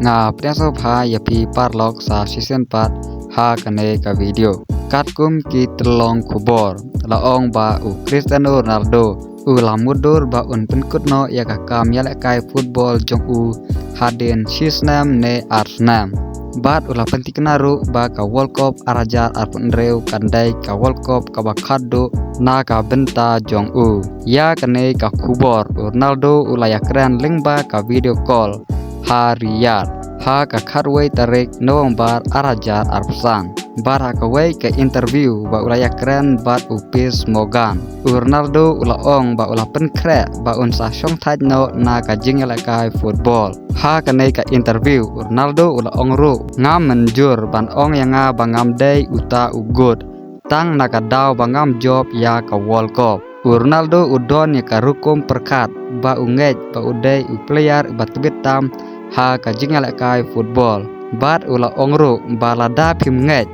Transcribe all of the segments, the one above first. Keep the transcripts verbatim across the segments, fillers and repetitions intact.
Nga pdiang sngewbha ïa phi paralok sa shisien pat ha kane ka video. Katkum ki tyllong khubor la ong ba u Cristiano Ronaldo u la mutdur ba un pynkut noh ïa ka kam ïalehkai football jong u hadien shi snem ne ar snem. Bad u la pyntikna ruh ba ka World Cup ar hajar arphew hynriew kan dei ka World Cup kaba khatduh na ka bynta jong u. Ïa kane ka khubor u Ronaldo u la ïakren lyngba ka video call ha Riyadh ha ka khatwei tarik November ar hajar arphew san. Bad ha kawei ka interview ba u la ïakren bad u Piers Morgan, u Ronaldo u la ong ba u la pynkhreh ba un sa shongthait noh na ka jingïalehkai football. Ha kane ka interview u Ronaldo u la ong ruh, ngam mynjur ban ong ïa nga ba ngam dei uta u goat tang na ka daw ba ngam jop ïa ka World Cup. U Ronaldo u don ïa ka rukom pyrkhat ba u ngeit ba u dei u player uba tbit tam ha ka jingïalehkai football. Bad u la ong ruh ba lada phim ngeit,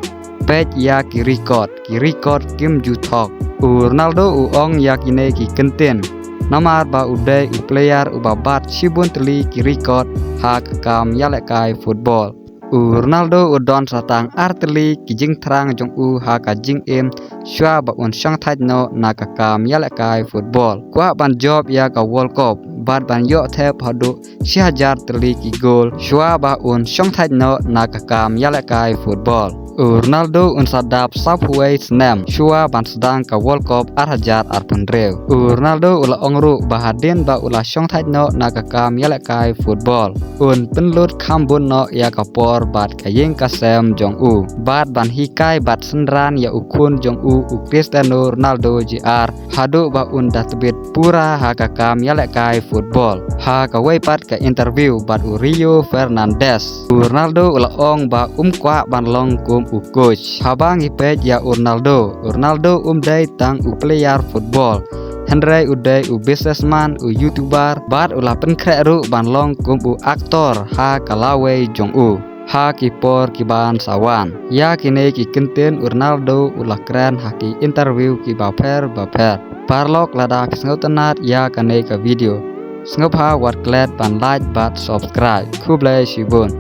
peit ïa ki record, ki record kim ju thok. U Ronaldo u ong ïa kine ki kyntien namar ba u dei u player uba bat shibun tylli ki record ha ka kam ïalehkai football. U Ronaldo u don sa tang ar tylli ki jingthrang jong u ha ka jingim shuwa ba un shongthait noh na ka kam ïalehkai football. Kwah ban jop ïa ka World Cup bad ban ïoh thep haduh shi hajar tylli ki goal shuwa ba un shongthait noh na ka kam ïalehkai football. U Ronaldo un sa dap sawphew wei snem shuwa ban sdang ka World Cup ar hajar arphew hynriew. U Ronaldo u la ong ruh ba hadien ba u la shongthait noh na ka kam ïalehkai football, un pynlut kham bun noh ïa ka por bad ka ïing ka sem jong u bad ban hikai bad synran ïa u khun jong u, u Cristiano Ronaldo Junior, haduh ba un da tbit pura ha ka kam ïalehkai football. Ha kawei pat ka interview bad u Rio Fernandez, u Ronaldo u la ong ba um kwah ban long kum u coach. Haba ngi peit ïa u Ronaldo, u Ronaldo um dei tang u player football, hynrei u dei u businessman, u YouTuber, bad u la pynkhreh ruh ban long kum u actor ha ka lawei jong u ha ki por ki ban sa wan. Ïa kine ki kyntien u Ronaldo u la kren ha ki interview kiba pher ba pher. Paralok, lada phi sngewtynnat ïa kane ka video, sngewbha wat klet ban like bad subscribe. Khublei shibun.